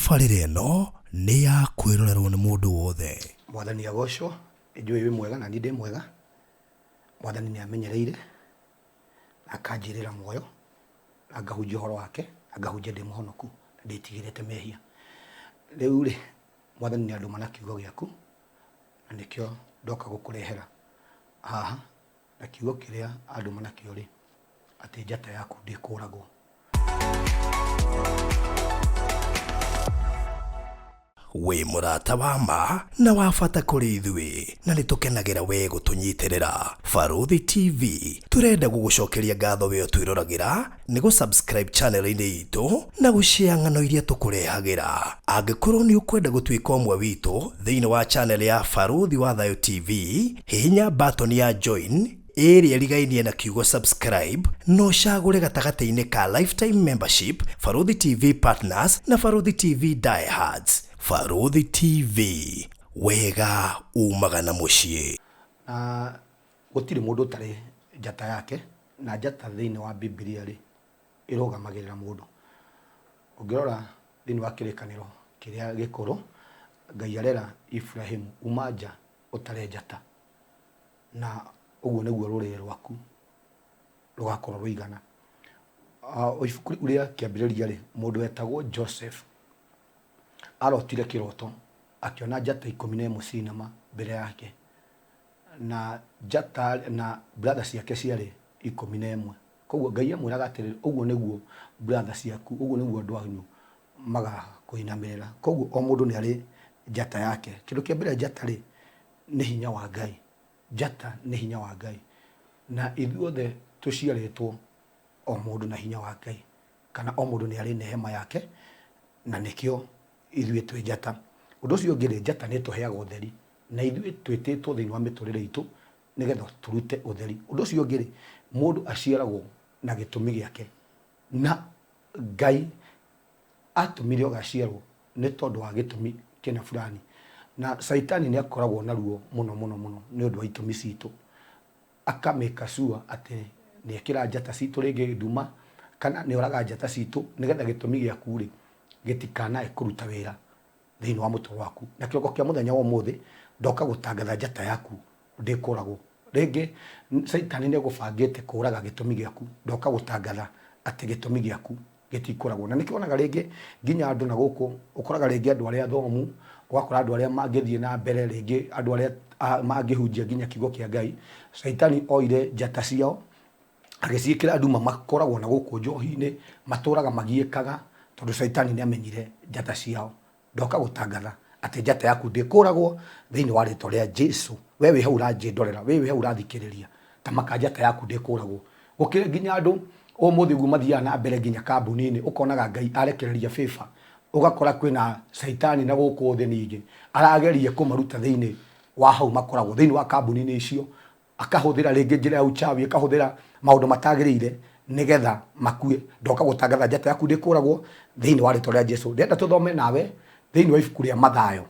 Tabarĩra ĩno nĩ ya kwĩrorerwo nĩ mũndũ wothe. Mwathani agocwo, nĩnjũĩ wĩ mwega na niĩ ndĩ mwega, Mwathani nĩ amenyereire na akanjĩrĩra muoyo na ngahunjia ũhoro wake na ngahunjia ndĩ mũhonoku na ndĩtigĩrĩte mehia. Rĩu rĩ, Mwathani nĩ andũma na kiugo gĩaku na nĩkĩo ndoka gũkũrehera haha, na kiugo kĩrĩa andũma nakĩo rĩ, atĩ njata yaku ndĩkũragwo. Wĩ mũrata wa ma na wa bata kũrĩ ithuĩ na nĩ tũkenagĩra we gũtũnyitĩrĩra. Barũthi TV tũrenda gũgũcokeria ngatho we ũtwĩroragĩra nĩ gũ subscribe channel-inĩ itũ na gũ share ng'ano iria tũkũrehagĩra. Angĩkorwo nĩ ũkwenda gũtuĩka ũmwe witũ thĩinĩ wa channel ya Barũthi wa Thayũ TV, hihinya button ya join ĩrĩa ĩrigainie na kiugo subscribe na ũcagũre gatagatĩ-inĩ ka lifetime membership, Barũthi TV Partners na Barũthi TV Diehards. Barũthi TV, wega umaga na mũciĩ. Na gũtirĩ mũndũ ũtarĩ njata yake, na njata thĩinĩ wa Bibilia rĩ, ĩrũgamagĩrĩra mũndũ. Ũngĩrora thĩinĩ wa kĩrĩkanĩro kĩrĩa gĩkũrũ, Ngai arera Iburahĩmu, uma nja ũtare njata. Na ũguo nĩguo rũrĩrĩ rwaku rũgakorwo rũigana. O ibuku rĩu rĩa kĩambĩrĩria rĩ, mũndũ wetagwo Joseph arotire kĩroto akĩona njata 11 ciainama mbere yake, na njata na brother ciake ciarĩ 11. Koguo Ngai amwĩraga atĩrĩrĩ, ũguo nĩguo brother ciaku, ũguo nĩguo andũ anyu magakũinamĩrĩra. Koguo o mũndũ nĩ arĩ njata yake. Kĩndũ kĩa mbere njata rĩ, nĩ hinya wa Ngai. Njata nĩ hinya wa Ngai. Na ithuothe tũciarĩtwo o mũndũ na hinya wa Ngai, kana o mũndũ nĩ arĩ neema yake, na nĩkĩo ithuĩ twĩ njata. Ũndũ ũcio ũngĩ rĩ, njata nĩ ĩtũheaga ũtheri, na ithuĩ twĩtĩtwo thĩinĩ wa mĩtũrĩre itũ nĩgetha tũrute ũtheri. Ũndũ ũcio ũngĩ rĩ, mũndũ aciaragwo na gĩtũmi gĩake, na Ngai atũmire ũgaciarwo nĩ tondũ wa gĩtũmi kĩna fulani. Na caitani nĩ akoragwo na ruo mũno mũno mũno nĩ ũndũ wa itũmi citũ. Aka make sure atĩ nĩ ekĩra njata citũ rĩngĩ nduma, kana nĩ oraga njata citũ nĩgetha gĩtũmi gĩaku rĩ, gĩtikanae kũruta wĩra thĩinĩ wa mũtũrĩre waku. Na kĩroko kĩa mũthenya wa ũmũthĩ, ndoka gũtangatha njata yaku ndĩkũragwo. Rĩngĩ caitani nĩ egũbangĩte kũraga gĩtũmi gĩaku, ndoka gũtangatha atĩ gĩtũmi gĩaku gĩtikũragwo. Na nĩkĩo wonaga rĩngĩ nginya andũ na gũkũ, ũkoraga rĩngĩ andũ arĩa athomu, ũgakora andũ arĩa mangĩthiĩ na mbere rĩngĩ andũ arĩa mangĩhunjia nginya kiugo kĩa Ngai, caitani oire njata ciao, agĩciĩkĩra nduma, makoragwo na gũkũ njohi-inĩ, matũraga magiĩkaga, tondũ caitani nĩ amenyire njata ciao. Ndoka gũtangatha atĩ njata yaku ndĩkũragwo thĩinĩ wa rĩtwa rĩa Jesu. We wĩ hau ũranjĩndorera, we wĩ hau ũrathikĩrĩria, ta maka njata yaku ndĩkũragwo. Gũkĩrĩ nginya andũ ũmũthĩ ũguo mathiaga na mbere nginya kambuni-inĩ, ũkonaga Ngai arekereria favor, ũgakora kwĩna caitani na gũkũ thĩ ningĩ arageria kũmaruta thĩinĩ wa hau makoragwo, thĩinĩ wa kambuni-inĩ icio, akahũthĩra rĩngĩ njĩra ya uchawi, akahũthĩra maũndũ matagĩrĩire nĩgetha makue. Ndoka gũtangatha njata yaku ndĩkũragwo thĩinĩ wa rĩtwa rĩa Jesu. Ndĩrenda tũthome nawe thĩinĩ wa ibuku rĩa Mathayo,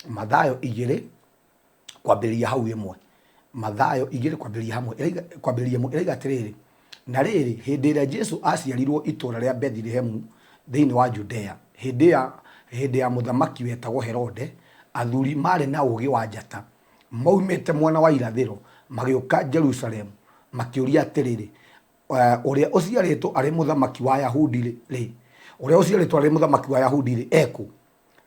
Mathayo 2 kwambĩrĩria hau 1. Mathayo 2 kwambĩrĩria hamwe, kwambĩrĩria 1 ĩraiga atĩrĩrĩ, na rĩrĩ, hĩndĩ ĩrĩa Jesu aciarirwo itũũra rĩa Bethilehemu thĩinĩ wa Judea, hĩndĩ ya mũthamaki wetagwo Herode, athuri maarĩ na ũũgĩ wa njata moimĩte mwena wa irathĩro magĩũka Jerusalemu makĩũria atĩrĩrĩ, ũrĩa ũciarĩtwo arĩ mũthamaki wa Ayahudi rĩ, ũrĩa ũciarĩtwo arĩ mũthamaki wa Ayahudi rĩ, e kũ?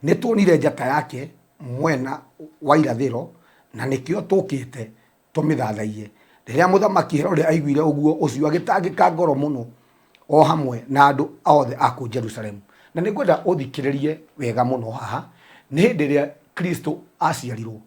Nĩtuonire njata yake mwena wa irathĩro, na nĩkĩo tũũkĩte tũmĩthathaiye. Rĩrĩa mũthamaki Herode aiguire ũguo ũcio, agĩtangĩka ngoro mũno, o hamwe na andũ othe a kũu Jerusalemu. Na nĩngwenda ũthikĩrĩrie wega mũno haha, nĩ hĩndĩ ĩrĩa Kristo aciarirwo,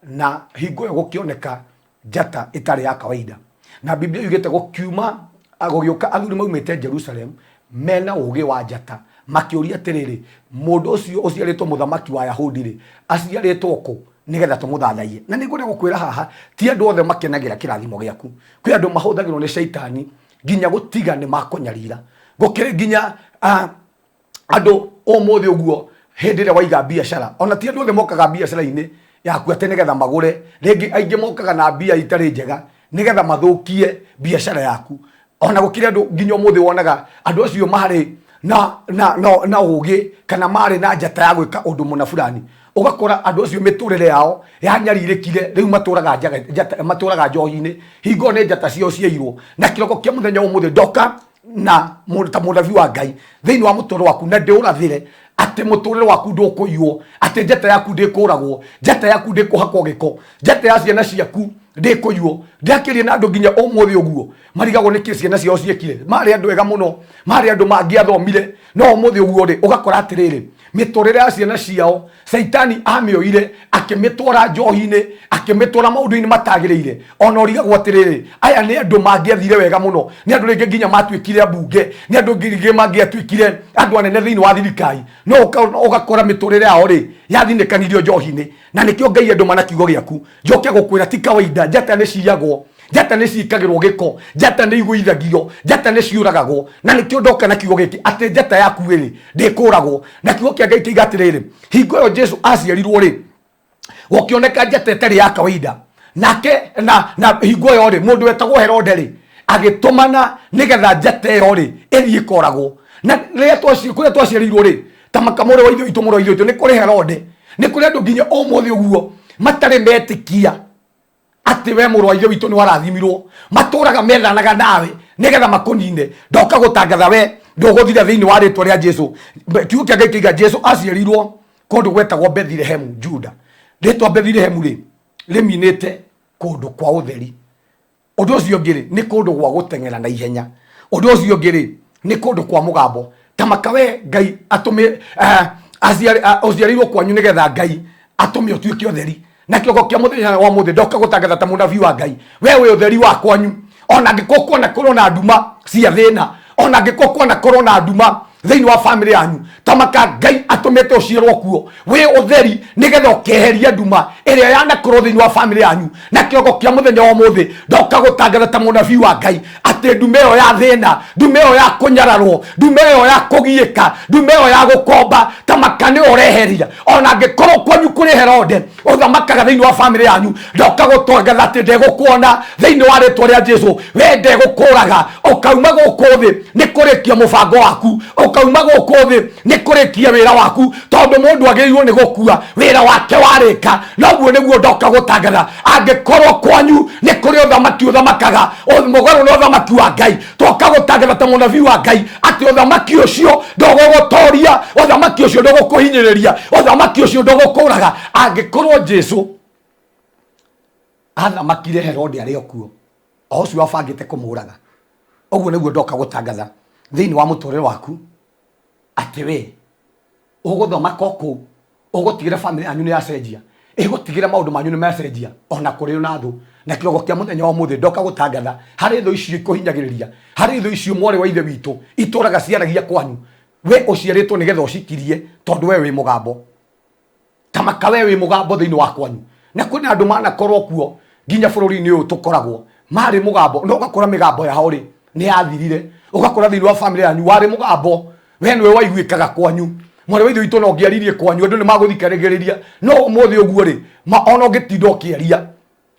na hingo ĩyo gũkĩoneka njata ĩtarĩ ya kawaida. Na Biblia yugĩte gũkiuma, gũgĩũka athuri maumĩte Jerusalem mena ũũgĩ wa njata, makĩũria atĩrĩrĩ, mũndũ ũcio ũciarĩtwo mũthamaki wa Ayahudi rĩ, aciarĩtwo kũ nĩgetha tũmũthathaiye? Na nĩngwenda gũkwĩra haha, ti andũ othe makenagĩra kĩrathimo gĩaku. Kwĩ andũ mahũthagĩrwo nĩ caitani nginya gũtiga nĩ makũnyarira. Gũkĩrĩ nginya andũ ũmũthĩ ũguo hĩndĩ ĩrĩa waiga biacara, ona ti andũ othe mokaga biacara-inĩ yaku atĩ nĩgetha magũre. Rĩngĩ aingĩ mokaga na mbia itarĩ njega nĩgetha mathũkie biacara yaku. Ona gũkĩrĩ andũ nginya ũmũthĩ wonaga andũ acio marĩ na ũgĩ kana marĩ na njata ya gwĩka ũndũ mũna fulani. Ũgakora andũ acio mĩtũrĩre yao yanyarirĩkire, rĩu matũraga matũraga njohi-inĩ, hingo nĩ njata ciao ciairwo. Na kĩroko kĩa mũthenya ũmũthĩ ndoka na ta mũnabii wa Ngai thĩinĩ wa mũtũrĩre waku, na ndĩũrathĩre atĩ mũtũrĩre waku ndũkũiywo, atĩ njata yaku ndĩkũragwo, njata yaku ndĩkũhakwo gĩko, njata ya ciana ciaku ndĩkũiywo. Ndĩrakĩria na andũ nginya ũmũthĩ ũguo marigagwo nĩkĩ ciana ciao ciekire. Marĩ andũ ega mũno, marĩ andũ mangĩathomire, no ũmũthĩ ũguo rĩ, ũgakora atĩrĩrĩ, mĩtũrĩre ya ciana ciao Caitani amĩoire akĩmĩtwara njohi-inĩ, akĩmĩtwara maũndũ-inĩ matagĩrĩire. Ona ũrigagwo atĩrĩrĩ, aya nĩ andũ mangĩathire wega mũno, nĩ andũ rĩngĩ nginya matuĩkire ambunge, nĩ andũ rĩngĩ mangĩatuĩkire andũ anene thĩinĩ wa thirikari, no ũgakora mĩtũrĩre yao rĩ yathinĩkanirio njohi-inĩ. Na nĩkĩo Ngai andũma na kiugo gĩaku njoke gũkwĩra ti kawaida, njata nĩ ciyagwo, njata nĩ ciĩkagĩrwo gĩko, njata nĩ igũithagio, njata nĩ ciũragagwo. Na nĩkĩo ndoka na kiugo gĩkĩ atĩ njata yaku rĩ ndĩkũragwo. Na kiugo kĩa Ngai kĩiga atĩrĩrĩ, hingo ĩyo Jesu aciarirwo rĩ, gũkĩoneka njata ĩtarĩ ya kawaida. Nake na hingo ĩyo rĩ, mũndũ wetagwo Herode rĩ agĩtũmana nĩgetha njata ĩyo rĩ ĩthiĩ ĩkoragwo. Na rĩrĩa kũrĩa twaciarirwo rĩ, ta makamũrĩ wa ithe witũ, mũrũ wa ithe witũ, nĩ kũrĩ Herode, nĩ kũrĩ andũ nginya ũmũthĩ ũguo matarĩ metĩkia atĩ we mũrũ wa ithe witũ nĩ warathimirwo, matũraga methanaga nawe nĩgetha makũnine. Ndoka gũtangatha we ndũgũthira thĩinĩ wa rĩtwa rĩa Jesu. Kiugo kĩa Ngai kĩiga Jesu aciarirwo kũndũ gwetagwo Bethilehemu Juda. Rĩtwa Bethilehemu rĩ rĩminĩte kũndũ kwa ũtheri. Ũndũ ũcio ũngĩ rĩ, nĩ kũndũ gwa gũteng'era na ihenya. Ũndũ ũcio ũngĩ rĩ, nĩ kũndũ kwa mũgambo. Ta makawe Ngai atũme, ũciarĩirwo kwanyu nĩgetha Ngai atũme ũtuĩke ũtheri. Na kĩroko kĩa mũthenya wa mũthĩ ndoka gũtangatha ta mũnabii wa Ngai, we wĩ ũtheri wa kwanyu. Ona angĩkorwo kwana korwo na nduma cia thĩna, ona angĩkorwo kwana korwo na nduma thĩinĩ wa famĩlĩ yanyu, tamaka Ngai atũmĩte ũciarwo kuo wĩ ũtheri nĩgetha ũkeheria nduma ĩrĩa yanakorwo thĩinĩ wa famĩlĩ yanyu. Na kĩroko kĩa mũthenya wa ũmũthĩ ndoka gũtangatha ta mũnabii wa Ngai atĩ nduma ĩyo ya thĩna, nduma ĩyo ya kũnyararwo, nduma ĩyo ya kũgiĩka, nduma ĩyo ya gũkomba, tamaka nĩyo ũreheria. Ona angĩkorwo kwanyu kũrĩ Herode ũthamakaga thĩinĩ wa famĩlĩ yanyu, ndoka gũtangatha atĩ ndegũkuona thĩinĩ wa rĩtwa rĩa Jesu. We ndegũkũraga, ũkauma gũkũ thĩ nĩ kũrĩkia mũbango waku, ũkauma gũkũ thĩ nĩ kũrĩkia wĩra waku, tondũ mũndũ agĩrĩirwo nĩ gũkua wĩra wake warĩka. Noguo nĩguo ndoka gũtangatha, angĩkorwo kwanyu nĩ kũrĩ ũthamaki ũthamakaga mũgarũ na ũthamaki wa Ngai, twoka gũtangatha ta mũnabii wa Ngai atĩ ũthamaki ũcio ndũgũgũtoria, ũthamaki ũcio ndũgũkũhinyĩrĩria, ũthamaki ũcio ndũgũkũraga. Angĩkorwo Jesu athamakire Herode arĩ o kuo, o ũcio wabangĩte kũmũraga, ũguo nĩguo ndoka gũtangatha thĩinĩ wa mũtũrĩre waku atĩ we ũgũthamaka o kũu, ũgũtigĩra famĩlĩ yanyu nĩ yacenjia, ĩgũtigĩra maũndũ manyu nĩ macenjia, ona kũrĩ na thũ. Na kĩroko kĩa mũthenya wa ũmũthĩ ndoka gũtangatha harĩ thũ icio ikũhinyagĩrĩria, harĩ thũ icio mwarĩ wa ithe witũ itũraga ciaragia kwanyu, we ũciarĩtwo nĩgetha ũcikirie, tondũ we wĩ mũgambo. Tamaka we wĩ mũgambo thĩinĩ wa kwanyu. Na kwĩna andũ manakorwo kuo nginya bũrũri-inĩ ũyũ tũkoragwo marĩ mũgambo, no ũgakora mĩgambo yao rĩ nĩ yathirire. Ũgakora thĩinĩ wa famĩlĩ yanyu warĩ mũgambo, we nĩwe waiguĩkaga kwanyu, mwarĩ wa ithe witũ, ona ũngĩaririe kwanyu andũ nĩ magũthikagĩrĩria, no ũmũthĩ ũguo rĩ, ona ũngĩtinda ũkĩaria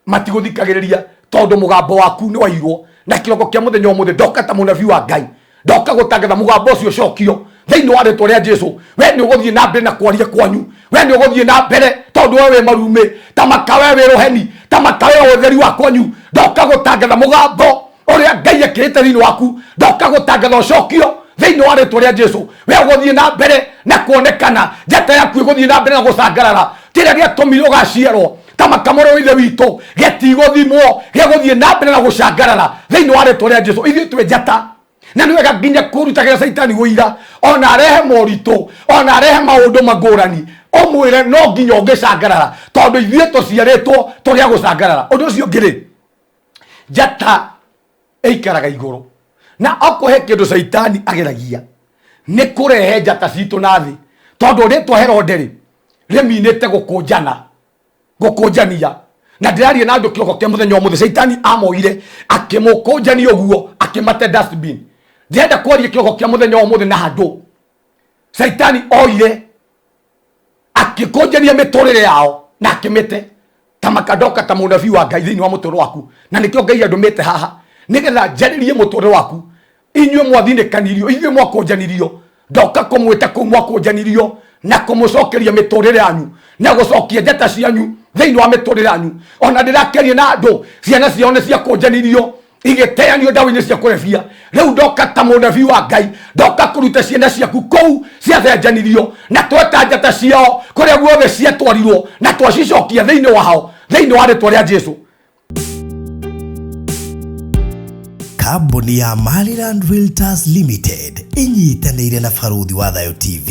matigũthikagĩrĩria, tondũ mũgambo waku nĩ wairwo. Na kĩroko kĩa mũthenya ũmũthĩ ndoka ta mũnabii wa Ngai, ndoka gũtangatha mũgambo ũcio ũcokio thĩinĩ wa rĩtwa rĩa Jesu. We nĩ ũgũthiĩ na mbere na kwaria kwanyu, we nĩ ũgũthiĩ na mbere tondũ we wĩ marumĩ, tamaka we wĩ rũheni, tamaka we ũtheri wa kwanyu. Ndoka gũtangatha mũgambo ũrĩa Ngai ekĩrĩte thĩinĩ waku, ndoka gũtangatha ũcokio thĩinĩ wa rĩtwa rĩa Jesu. We ũgũthiĩ na mbere na kuonekana, njata yaku ĩgũthiĩ na mbere na gũcangarara. Kĩrĩa gĩatũmire ũgaciarwo ta makamũrĩ wa ithe witũ gĩtigũthimwo, gĩgũthiĩ na mbere na gũcangarara thĩinĩ wa rĩtwa rĩa Jesu. Ithuĩ twĩ njata, na nĩ wega nginya kũrutagĩra Caitani ũira, ona arehe moritũ, ona arehe maũndũ mangũrani, ũmwĩre no nginya ũngĩcangarara, tondũ ithuĩ tũciarĩtwo tũrĩ a gũcangarara. Ũndũ ũcio ũngĩ rĩ, njata ĩikaraga igũrũ, na okorwo he kĩndũ Caitani ageragia nĩ kũrehe njata citũ na thĩ, tondũ rĩtwa Herode rĩ rĩminĩte gũkũnjana, gũkũnjania. Na ndĩraria na andũ kĩroko kĩa mũthenya ũmũthĩ, Caitani amoire akĩmũkũnjania ũguo, akĩmate dustbin. Ndĩrenda kwaria kĩroko kĩa mũthenya ũmũthĩ na andũ Caitani oire akĩkũnjania mĩtũrĩre yao na akĩmĩte. Ta makandoka ta mũnabii wa Ngai thĩinĩ wa mũtũrĩre waku, na nĩkĩo Ngai andũmĩte haha nĩgetha njarĩrie mũtũrĩre waku. Inyuĩ mwathinĩkanirio, inyuĩ mwakũnjanirio. Ndoka kũmwĩta kũu mwakũnjanirio na kũmũcokeria mĩtũrĩre yanyu na gũcokia njata cianyu thĩinĩ wa mĩtũrĩre yanyu. Ona ndĩrakeria na andũ ciana ciao nĩ ciakũnjanirio igĩteanio ndawa-inĩ cia kũrebia. Rĩu ndoka ta mũnabii wa Ngai, ndoka kũruta ciana ciaku kũu ciathenjanirio na tweta njata ciao kũrĩa guothe ciatwarirwo na twacicokia thĩinĩ wao, thĩinĩ wa rĩtwa rĩa Jesu. Kambuni ya Maryland Realtors Limited ĩnyitanĩire na Barũthi wa Thayũ TV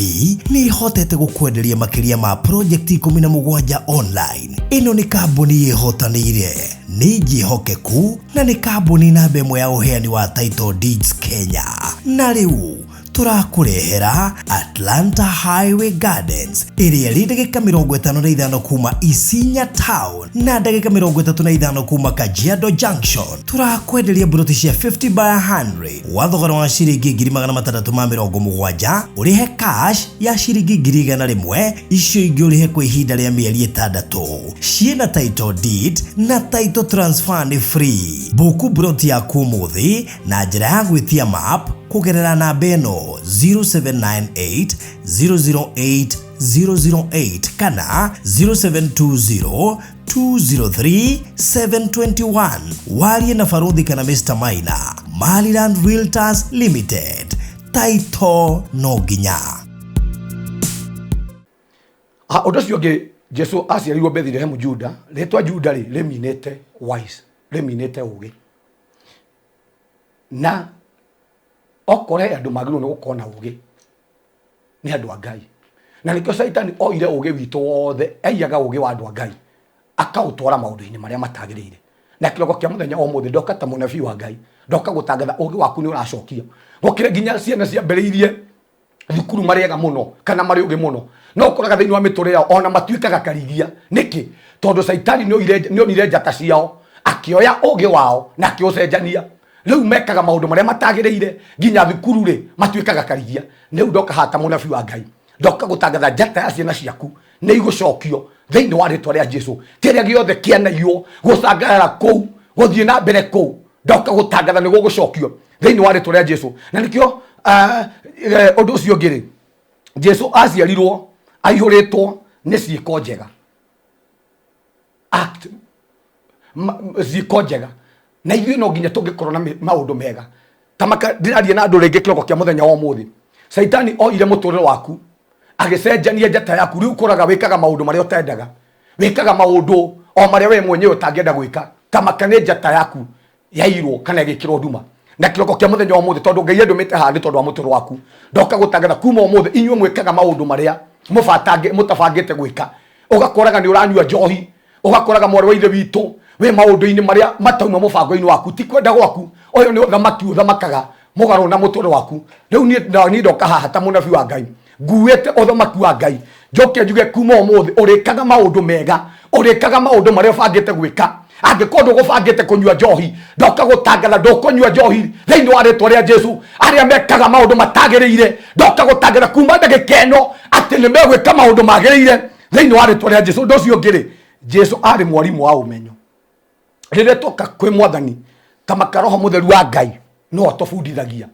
nĩ ĩhotete gũkwenderia makĩria ma project 17 online. Ĩno nĩ kambuni ĩhotanĩire, nĩ njĩhokeku na nĩ kambuni namba ĩmwe ya ũheani wa title deeds Kenya. Na rĩu tũrakũrehera Atlanta Highway Gardens ĩrĩa ĩrĩ ndagĩka 55 kuma Isinya Town na ndagĩka 35 kuma Kajiado Junction. Tũrakwenderia mburoti cia 50 by 100 wa thogora wa ciringi 670,000, ũrĩhe cash ya ciringi 100,000, icio ingĩ ũrĩhe kwa ihinda rĩa mĩeri 6. Ciĩna title deed na title transfer nĩ free. Buku mburoti yaku ũmũthĩ na njĩra ya gwĩtia map kũgerera namba ĩno 0798 008 008 kana 0720 203 721. Warie na Barũthi kana Mr. Maina. Maryland Realtors Limited. Title no nginya. Ũndũ ũcio ũngĩ, Jesu aciarirwo Bethlehem Juda. Rĩtwa Juda rĩ rĩminĩte wise, rĩminĩte ũgĩ. Na okorwo he andũ magĩrĩirwo nĩ gũkorwo na ũgĩ nĩ andũ a Ngai. Na nĩkĩo Caitani oire ũgĩ witũ wothe, aiyaga ũgĩ wa andũ a Ngai akaũtwara maũndũ-inĩ marĩa matagĩrĩire. Na kĩroko kĩa mũthenya wa ũmũthĩ ndoka ta mũnabii wa Ngai, ndoka gũtangatha ũgĩ waku nĩ ũracokio. Gũkĩra nginya ciana ciambĩrĩirie thukuru marĩega mũno kana marĩ ũgĩ mũno, no ũkoraga thĩinĩ wa mĩtũrĩre yao ona matuĩkaga karigia. Nĩkĩ? Tondũ Caitani nĩonire njata ciao, akĩoya ũgĩ wao na akĩũcenjania. Rĩu mekaga maũndũ marĩa matagĩrĩire, nginya thukuru rĩ matuĩkaga karigia. Rĩu ndoka haha ta mũnabii wa Ngai, ndoka gũtangatha njata ya ciana ciaku nĩ igũcokio thĩinĩ wa rĩtwa rĩa Jesu. Kĩrĩa gĩothe kĩanaiywo gũcangarara kũu, gũthiĩ na mbere kũu, ndoka gũtangatha nĩ gũgũcokio thĩinĩ wa rĩtwa rĩa Jesu. Na nĩkĩo ũndũ ũcio ũngĩ rĩ, Jesu aciarirwo aihũrĩtwo nĩ ciĩko njega, act ciĩko njega. Na ithuĩ no nginya tũngĩkorwo na maũndũ mega. Ta maka ndĩraria na andũ rĩngĩ kĩroko kĩa mũthenya wa ũmũthĩ, Caitani oire mũtũrĩre waku agĩcenjania njata yaku. Rĩu ũkoraga wĩkaga maũndũ marĩa ũtendaga, wĩkaga maũndũ o marĩa we mwenyewe ũtangĩenda gwĩka. Ta maka nĩ njata yaku yairwo kana ĩgĩkĩrwo nduma. Na kĩroko kĩa mũthenya wa ũmũthĩ, tondũ Ngai andũmĩte haha nĩ tondũ wa mũtũrĩre waku, ndoka gũtangatha kuma ũmũthĩ inyuĩ mwĩkaga maũndũ marĩa mũtabangĩte gwĩka. Ũgakoraga nĩ ũranyua njohi, ũgakoraga mwarĩ wa ithe witũ wĩ maũndũ-inĩ marĩa matauma mũbango-inĩ waku, ti kwenda gwaku. Ũyũ nĩ ũthamaki ũthamakaga mũgarũ na mũtũrĩre waku. Rĩu niĩ ndoka haha ta mũnabii wa Ngai, nguĩte ũthamaki wa Ngai, njoke njuge kuma ũmũthĩ ũrĩkaga maũndũ mega, ũrĩkaga maũndũ marĩa ũbangĩte gwĩka. Angĩkorwo ndũgũbangĩte kũnyua njohi, ndoka gũtangatha ndũkũnyua njohi thĩinĩ wa rĩtwa rĩa Jesu. Arĩa mekaga maũndũ matagĩrĩire, ndoka gũtangatha kuma ndagĩka ĩno atĩ nĩ megwĩka maũndũ magĩrĩire thĩinĩ wa rĩtwa rĩa Jesu. Ũndũ ũcio ũngĩ rĩ, Jesu arĩ mwarimũ wa ũmenyo. Rĩrĩa twoka kwĩ mwathani ta makaroho mũtheru wa Ngai no atũbundithagia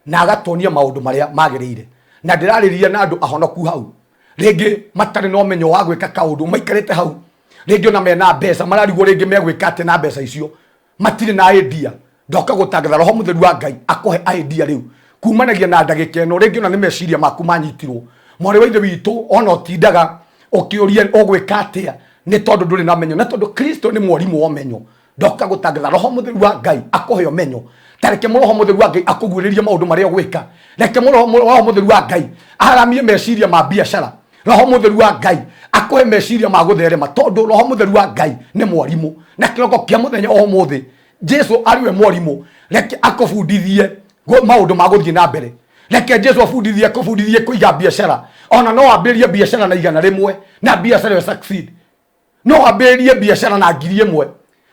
na agatuonia maũndũ marĩa magĩrĩire. Na ndĩrarĩria na andũ ahonoku hau, rĩngĩ matarĩ na ũmenyo wa gwĩka kaũndũ, maikarĩte hau rĩngĩ ona mena mbeca, mararigwo rĩngĩ megwĩka atĩa na mbeca icio, matirĩ na idea. Ndoka gũtangatha roho mũtheru wa Ngai akũhe idea rĩu kumanagia na ndagĩka ĩno. Rĩngĩ ona nĩ meciria maku manyitirwo, mwarĩ wa ithe witũ, ona ũtindaga ũkĩũria ũgwĩka atĩa nĩ tondũ ndũrĩ na ũmenyo. Na tondũ Kristo nĩ mwarimũ wa ũmenyo, ndoka gũtangatha roho mũtheru wa Ngai akũhe ũmenyo. Ta reke roho mũtheru wa Ngai akũguũrĩrie maũndũ marĩa ũgwĩka. Reke roho mũtheru wa Ngai aharamie meciria ma biacara. Roho mũtheru wa Ngai akũhe meciria ma gũtherema, tondũ roho mũtheru wa Ngai nĩ mwarimũ. Na kĩroko kĩa mũthenya wa ũmũthĩ, Jesu arĩ we mwarimũ, reke akũbundithie maũndũ ma gũthiĩ na mbere. Reke Jesu abundithie, akũbundithie kũiga biacara. Ona no wambĩrĩrie biacara na 100 na biacara ĩyo succeed. No wambĩrĩrie biacara na 1000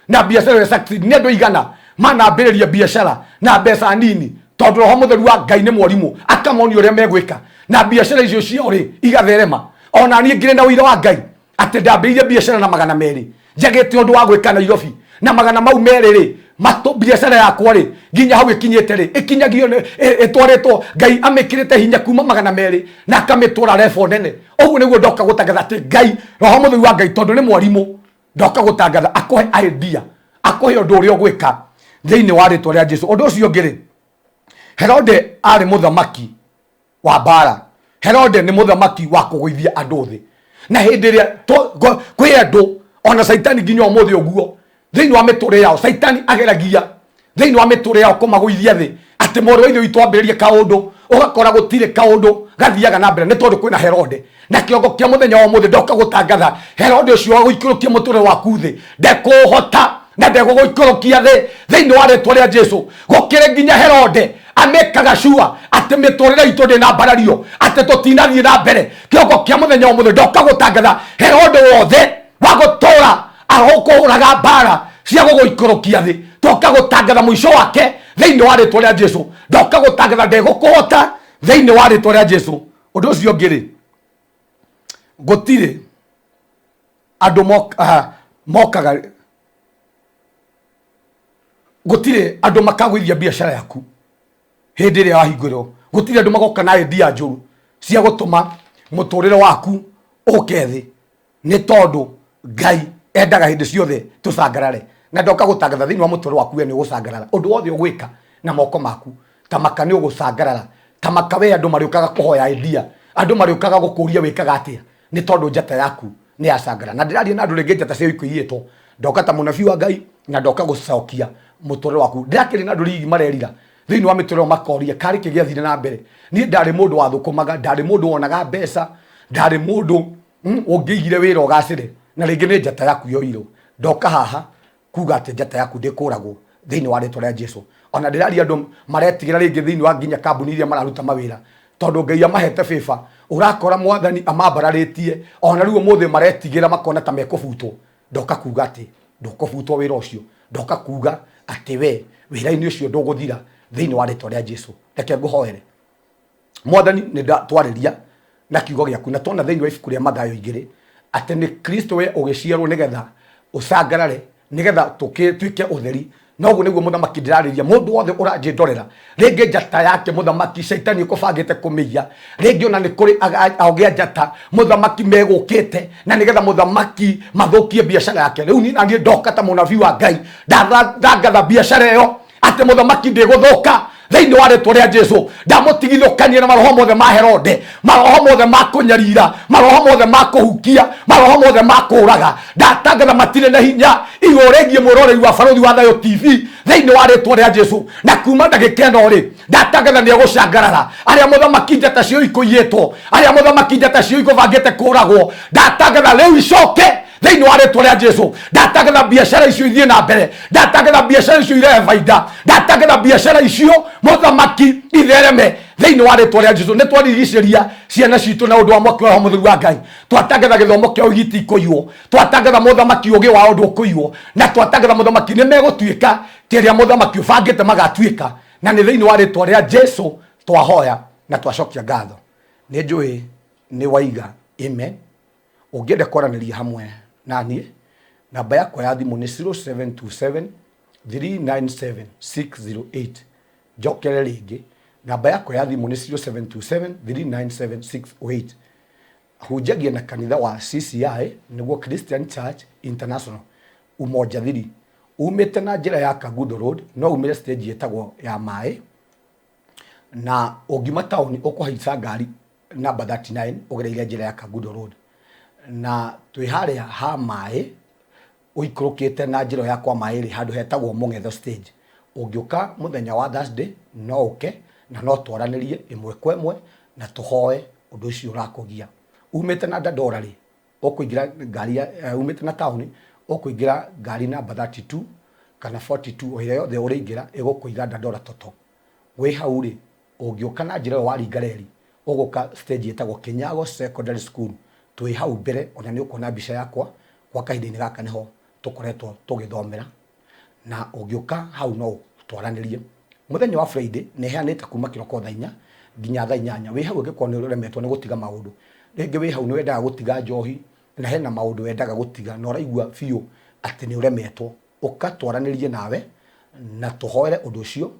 na biacara ĩyo succeed. Nĩ andũ aigana manambĩrĩria biacara na mbeca nini, tondũ roho mũtheru wa Ngai nĩ mwarimũ, akamonia ũrĩa megwĩka na biacara icio ciao rĩ igatherema. Ona niĩ ngĩrĩ na ũira wa Ngai atĩ ndambĩrĩirie biacara na 200, njagĩte ũndũ wa gwĩka Nairobi, na magana mau merĩ rĩ Matũ biacara yakwa rĩ, nginya hau ĩkinyĩte rĩ, ĩkinyagio ĩtwarĩtwo Ngai amĩkĩrĩte hinya kuma 200 na akamĩtwara level nene. Ũguo nĩguo ndoka gũtangatha atĩ Ngai, Roho Mũtheru wa Ngai, tondũ nĩ mwarimũ, ndoka gũtangatha akũhe idea, akũhe ũndũ ũrĩa ũgwĩka thĩinĩ wa rĩtwa rĩa Jesu. Ũndũ ũcio ũngĩ rĩ, Herode arĩ mũthamaki wa mbara. Herode nĩ mũthamaki wa kũgũithia andũ thĩ, na hĩndĩ ĩrĩa kwĩ andũ ona Caitani nginya ũmũthĩ ũguo thĩinĩ wa mĩtũrĩre yao, Caitani ageragia thĩinĩ wa mĩtũrĩre yao kũmagũithia thĩ, atĩ mũrũ wa ithe witũ ambĩrĩrie kaũndũ, ũgakora gũtirĩ kaũndũ gathiaga na mbere nĩ tondũ kwĩna Herode. Na kĩongo kĩa mũthenya wa ũmũthĩ, ndoka gũtangatha Herode ũcio wa gũikũrũkia mũtũrĩre waku thĩ ndekũũhota na ndegũgũikũrũkia thĩ thĩinĩ wa rĩtwa rĩa Jesu. Gũkĩrĩ nginya Herode amĩkaga cua atĩ mĩtũrĩre itũ ndĩ mbarario, atĩ tũtinathiĩ na mbere. Kĩongo kĩa mũthenya wa ũmũthĩ, ndoka gũtangatha Herode wothe wa gũtũra ahũkũhũraga mbara cia gũgũikũrũkia thĩ, ndoka gũtangatha mũico wake thĩinĩ wa rĩtwa rĩa Jesu. Ndoka gũtangatha ndegũkũhota thĩinĩ wa rĩtwa rĩa Jesu. Ũndũ ũcio ũngĩ rĩ, gũtirĩ andũ mokaga, gũtirĩ andũ makagũithia biacara yaku hĩndĩ ĩrĩa wahingũrĩrwo. Gũtirĩ andũ magoka na idea njũru cia gũtũma mũtũrĩre waku ũke thĩ, nĩ tondũ Ngai endaga hĩndĩ ciothe tũcangarare. Na ndoka gũtangatha thĩinĩ wa mũtũrĩre waku, we nĩ ũgũcangarara. Ũndũ wothe ũgwĩka na moko maku, ta maka nĩ ũgũcangarara. Ta maka we andũ marĩũkaga kũhoya idea, andũ marĩũkaga gũkũria wĩkaga atĩa, nĩ tondũ njata yaku nĩ yacangara. Na ndĩraria na andũ rĩngĩ njata ciao ikũiyĩtwo. Ndoka ta mũnabii wa Ngai na ndoka gũcokia mũtũrĩre waku. Ndĩrakĩria na andũ rigi marerira thĩinĩ wa mĩtũrĩre yao, makoria karĩ kĩ gĩathire na mbere. Niĩ ndarĩ mũndũ wathũkũmaga, ndarĩ mũndũ wonaga mbeca, ndarĩ mũndũ ũngĩigire wĩra ũgacĩre, na rĩngĩ nĩ njata yaku yoirwo. Ndoka haha kuga atĩ njata yaku ndĩkũragwo thĩinĩ wa rĩtwa rĩa Jesu. Ona ndĩraria andũ maretigĩra rĩngĩ thĩinĩ wa nginya kambuni iria mararuta mawĩra, tondũ Ngai amahete favor, ũrakora Mwathani amambararĩtie, ona rĩu ũmũthĩ maretigĩra makona ta mekũbutwo. Ndoka kuga atĩ ndũkũbutwo wĩra ũcio. Ndoka kuga atĩ we wĩra-inĩ ũcio ndũgũthira thĩinĩ wa rĩtwa rĩa Jesu. Reke ngũhoere. Mwathani, nĩ ndatwarĩria na kiugo gĩaku, na tuona thĩinĩ wa ibuku rĩa Mathayo 2 atĩ nĩ Kristo we ũgĩciarwo nĩgetha ũcangarare, nĩgetha tuĩke ũtheri. Na ũguo nĩguo mũthamaki ndĩrarĩria mũndũ wothe ũranjĩndorera, rĩngĩ njata yake mũthamaki Shaitani ĩkũbangĩte kũmĩiya, rĩngĩ ona nĩ kũrĩ ogĩa njata mũthamaki megũkĩte na nĩgetha mũthamaki mathũkie biacara yake. Rĩu niĩ naniĩ ndoka ta mũnabii wa Ngai, ndatangatha biacara ĩyo atĩ mũthamaki ndĩgũthũka thĩinĩ wa rĩtwa rĩa Jesu. Ndamũtigithũkania na maroho mothe ma Herode, maroho mothe ma kũnyarira, maroho mothe ma kũhukia, maroho mothe ma kũũraga. Ndatangatha matirĩ na hinya igũrũ rĩgiĩ mwĩroreri wa Barũthi wa Thayũ TV thĩinĩ wa rĩtwa rĩa Jesu. Na kuma ndagĩka ĩno rĩ, ndatangatha nĩ egũcangarara. Arĩa mũthamaki njata cio ikũiyĩtwo, arĩa mũthamaki njata cio ikũbangĩte kũũragwo, ndatangatha rĩu icoke thĩinĩ wa rĩtwa rĩa Jesu. Ndatangatha biacara icio ithiĩ na mbere, ndatangatha biacara icio irehe baida, ndatangatha biacara icio mũthamaki ithereme thĩinĩ wa rĩtwa rĩa Jesu. Nĩ twarigicĩria ciana citũ na ũndũ wa mwaki wa Roho Mũtheru wa Ngai, twatangatha gĩthomo kĩa ũgiti kũiywo, twatangatha mũthamaki ũgĩ wa ũndũ ũkũiywo, na twatangatha mũthamaki nĩ megũtuĩka kĩrĩa mũthamaki ũbangĩte magatuĩka. Na nĩ thĩinĩ wa rĩtwa rĩa Jesu twahoya na twacokia ngatho. Nĩ njũĩ nĩ waiga amen. Ũngĩenda kwaranĩria hamwe na niĩ, namba yakwa ya thimũ nĩ 0727 397 608. Njokere rĩngĩ, namba yakwa ya thimũ nĩ 0727 397 608. Hunjagia na kanitha wa CCI, nĩguo Christian Church International, Umoja 3. Umĩte na njĩra ya Kangundo Road, no umĩre stage ĩtagwo ya maĩ, na ũngiuma taũni ũkũhaica ngari namba 39 ũgereire njĩra ya Kangundo Road. Na twĩ harĩa ha maĩ, ũikũrũkĩte na njĩra ya kwa maĩ rĩ, handũ hetagwo Mũng'etho stage. Ũngĩũka mũthenya wa Thursday, no ũke na no twaranĩrie ĩmwe kwa ĩmwe na tũhoe ũndũ ũcio ũrakũgia. Umĩte na Dandora rĩ, ũkũingĩra ngari ya umĩte na taũni, ũkũingĩra ngari namba 32 kana 42, o ĩrĩa yothe ũrĩingĩra ĩgũkũiga Dandora Toto. Wĩ hau rĩ, ũngĩũka na njĩra ĩyo waringa reri, ũgũka stage ĩtagwo Kinyago Secondary School, twĩ hau mbere, ona nĩ ũkuona mbica yakwa, gwa kahinda-inĩ gaka nĩho tũkoretwo tũgĩthomera, na ũngĩũka hau no twaranĩrie. Mũthenya wa Friday nĩ heanĩte kuma kĩroko thaa 4 nginya thaa 8. Wĩ hau ũngĩkorwo nĩ ũremetwo nĩ gũtiga maũndũ, rĩngĩ wĩ hau nĩ wendaga gũtiga njohi, na hena maũndũ wendaga gũtiga na ũraigua biũ atĩ nĩ ũremetwo, ũka twaranĩrie nawe Na tũhoere ũndũ ũcio,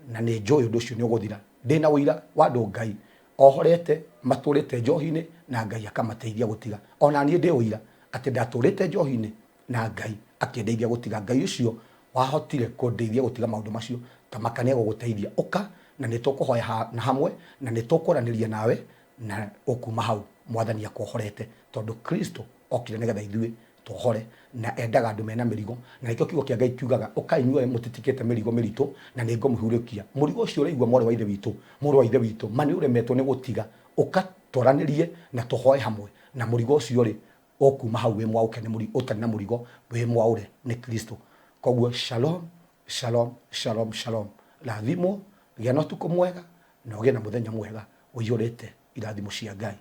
na nĩ njũĩ ũndũ ũcio nĩ ũgũthira. Ndĩna ũira wa andũ Ngai ohorete matũrĩte njohi-inĩ na Ngai akamateithia gũtiga. Ona niĩ ndĩ ũira atĩ ndatũrĩte njohi-inĩ na Ngai akĩndeithia gũtiga. Ngai ũcio wahotire kũndeithia gũtiga maũndũ macio ta maka nĩ egũgũteithia. Ũka na nĩ tũkũhoya na hamwe na nĩ tũkwaranĩria nawe na ũkuma hau Mwathani akuohorete, tondũ Kristo okire nĩgetha ithuĩ twohore, na endaga andũ mena mĩrigo, na nĩkĩo kiugo kĩa Ngai kiugaga, ũkai inyuothe mũtitikĩte mĩrigo mĩritũ, na nĩ ngũmũhurũkia. Mũrigo ũcio ũraigua mwarĩ wa Ithe witũ, mũrũ wa Ithe witũ, ma nĩ ũremetwo nĩ gũtiga, ũka twaranĩrie na tũhoe hamwe, na mũrigo ũcio rĩ, ũkuma hau wĩ mwaũke nĩ mũrigo, ũtarĩ na mũrigo, wĩ mwaũre nĩ Kristo. Koguo shalom, shalom, shalom, shalom. Rathimwo, gĩa na ũtukũ mwega, na ũgĩe na mũthenya mwega ũiyũrĩte irathimo cia Ngai.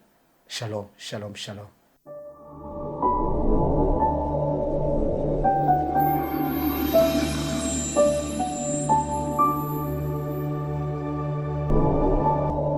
Shalom, shalom, shalom.